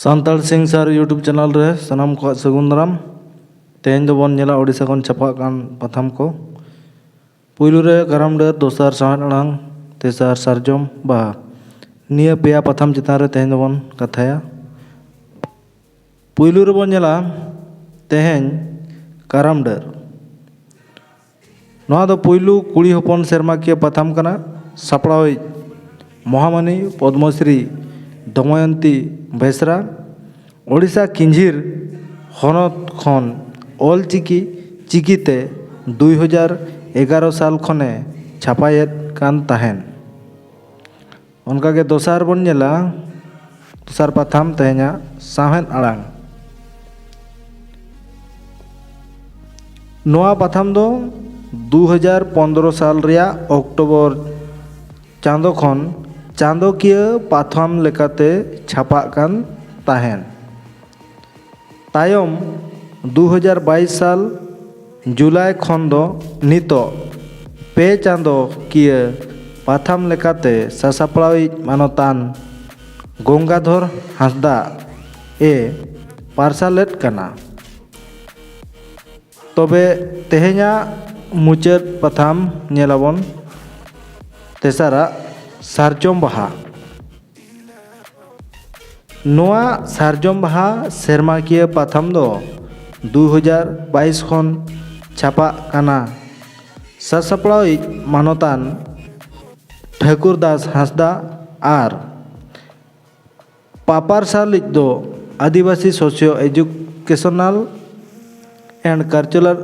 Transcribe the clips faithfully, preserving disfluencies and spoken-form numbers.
ᱥᱟᱱᱛᱟᱲ ᱥᱤᱝ ᱥᱟᱨ YouTube channel ᱨᱮ ᱥᱟᱱᱟᱢ ᱠᱚᱣᱟᱜ ᱥᱟᱹᱜᱩᱱ ᱫᱟᱨᱟᱢ᱾ ᱛᱮᱦᱮᱧ ᱫᱚᱵᱚᱱ ᱧᱮᱞᱟ ᱳᱰᱤᱥᱟ ᱠᱷᱚᱱ ᱪᱷᱟᱯᱟᱜ ᱠᱟᱱ ᱯᱟᱛᱷᱟᱢ ᱠᱚ᱾ ᱯᱩᱭᱞᱩ ᱨᱮ ᱠᱟᱨᱟᱢ ᱰᱟᱹᱨ, ᱫᱚᱥᱟᱨ ᱥᱟᱶᱦᱮᱫ ᱟᱲᱟᱝ, ᱛᱮᱥᱟᱨ ᱥᱟᱨᱡᱚᱢ ᱵᱟᱦᱟ᱾ ᱱᱤᱭᱟᱹ ᱯᱮᱭᱟ ᱯᱟᱛᱷᱟᱢ ᱪᱮᱛᱟᱱ ᱨᱮ ᱛᱮᱦᱮᱧ ᱫᱚᱵᱚᱱ ᱠᱟᱛᱷᱟᱭᱟ᱾ ᱯᱩᱭᱞᱩ ᱨᱮᱵᱚᱱ ᱧᱮᱞᱟ ᱛᱮᱦᱮᱧ ᱠᱟᱨᱟᱢ ᱰᱟᱹᱨ᱾ ᱱᱚᱣᱟ ᱫᱚ ᱯᱩᱭᱞᱩ ᱠᱩᱲᱤ ᱦᱚᱯᱚᱱ ᱥᱮᱨᱢᱟᱠᱤᱭᱟᱹ ᱯᱟᱛᱷᱟᱢ ᱠᱟᱱᱟ᱾ ᱥᱟᱯᱲᱟᱣᱤᱡ ᱢᱚᱦᱟᱢᱚᱱᱤ ᱯᱚᱫᱽᱢᱚᱥᱨᱤ ᱫᱚᱢᱚᱭᱚᱱᱛᱤ ᱵᱮᱥᱨᱟ᱾ ᱳᱰᱤᱥᱟ ᱠᱤᱧᱡᱷᱤᱨ ᱦᱚᱱᱚᱛ ᱠᱷᱚᱱ ᱚᱞ ᱪᱤᱠᱤ ᱪᱤᱠᱤᱛᱮ ᱫᱩᱭ ᱦᱟᱡᱟᱨ ᱮᱜᱟᱨᱚ ᱥᱟᱞ ᱠᱷᱚᱱᱮ ᱪᱷᱟᱯᱟᱭᱮᱫ ᱠᱟᱱ ᱛᱟᱦᱮᱱ᱾ ᱚᱱᱠᱟᱜᱮ ᱫᱚᱥᱟᱨ ᱵᱚᱱ ᱧᱮᱞᱟ, ᱫᱚᱥᱟᱨ ᱯᱟᱛᱷᱟᱢ ᱛᱮᱦᱮᱧᱟᱜ ᱥᱟᱶᱦᱮᱫ ᱟᱲᱟᱝ᱾ ᱱᱚᱣᱟ ᱯᱟᱛᱷᱟᱢ ᱫᱚ ᱫᱩ ᱦᱟᱡᱟᱨ ᱯᱚᱱᱫᱽᱨᱚ ᱥᱟᱞ ᱨᱮᱭᱟᱜ ᱚᱠᱴᱳᱵᱚᱨ ᱪᱟᱸᱫᱚ ᱠᱷᱚᱱ ᱪᱟᱸᱫᱚᱠᱤᱭᱟᱹ ᱯᱟᱛᱷᱟᱢ ᱞᱮᱠᱟᱛᱮ ᱪᱷᱟᱯᱟᱜ ᱠᱟᱱ ᱛᱟᱦᱮᱸᱱ᱾ ᱛᱟᱭᱚᱢ ᱫᱩ ᱦᱟᱡᱟᱨ ᱵᱟᱭᱤᱥ ᱥᱟᱞ ᱡᱩᱞᱟᱭ ᱠᱷᱚᱱ ᱫᱚ ᱱᱤᱛᱚᱜ ᱯᱮ ᱪᱟᱸᱫᱚ ᱠᱤᱭᱟᱹ ᱯᱟᱛᱷᱟᱢ ᱞᱮᱠᱟᱛᱮ ᱥᱟᱥᱟᱯᱲᱟᱣᱤᱡ ᱢᱟᱱᱚᱛᱟᱱ ᱜᱚᱝᱜᱟᱫᱷᱚᱨ ᱦᱟᱸᱥᱫᱟ ᱮ ᱯᱟᱨᱥᱟᱞᱮᱫ ᱠᱟᱱᱟ᱾ ᱛᱚᱵᱮ ᱛᱮᱦᱮᱧᱟᱜ ᱢᱩᱪᱟᱹᱫ ᱯᱟᱛᱷᱟᱢ ᱧᱮᱞᱟᱵᱚᱱ, ᱛᱮᱥᱟᱨᱟᱜ ᱥᱟᱨᱡᱚᱢ ᱵᱟᱦᱟ᱾ ᱱᱚᱣᱟ ᱥᱟᱨᱡᱚᱢ ᱵᱟᱦᱟ ᱥᱮᱨᱢᱟᱠᱤᱭᱟᱹ ᱯᱟᱛᱷᱟᱢ ᱫᱚ ᱫᱩ ᱦᱟᱡᱟᱨ ᱵᱟᱭᱤᱥ ᱠᱷᱚᱱ ᱪᱷᱟᱯᱟᱜ ᱠᱟᱱᱟ᱾ ᱥᱟᱥᱟᱯᱲᱟᱣᱤᱡ ᱢᱟᱱᱚᱛᱟᱱ ᱴᱷᱟᱹᱠᱩᱨ ᱫᱟᱥ ᱦᱟᱸᱥᱫᱟ ᱟᱨ ᱯᱟᱯᱟᱨᱥᱟᱞᱤᱡ ᱫᱚ Adivasi socio educational and cultural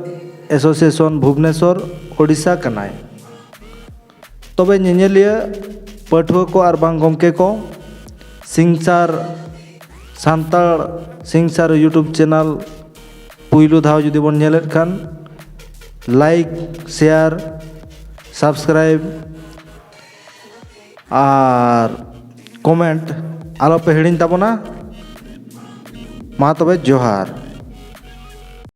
association Bhubaneswar, Odisha ᱠᱟᱱᱟᱭ᱾ ᱛᱚᱵᱮ ᱧᱮᱧᱮᱞᱤᱭᱟᱹ ᱯᱟᱹᱴᱷᱩᱣᱟᱹ ᱠᱚ ᱟᱨ ᱵᱟᱝ ᱜᱚᱢᱠᱮ ᱠᱚ, ᱥᱤᱝᱥᱟᱨ ᱥᱟᱱᱛᱟᱲ ᱥᱤᱝᱥᱟᱨ YouTube ᱪᱮᱱᱮᱞ ᱯᱩᱭᱞᱩ ᱫᱷᱟᱣ ᱡᱩᱫᱤ ᱵᱚᱱ ᱧᱮᱞᱮᱫ ᱠᱷᱟᱱ, ᱞᱟᱭᱤᱠ, ᱥᱮᱭᱟᱨ, ᱥᱟᱵᱥᱠᱨᱟᱭᱤᱵ ᱟᱨ ᱠᱚᱢᱮᱱᱴ ᱟᱞᱚᱯᱮ ᱦᱤᱲᱤᱧ ᱛᱟᱵᱚᱱᱟ᱾ ᱢᱟ ᱛᱚᱵᱮ ᱡᱚᱦᱟᱨ᱾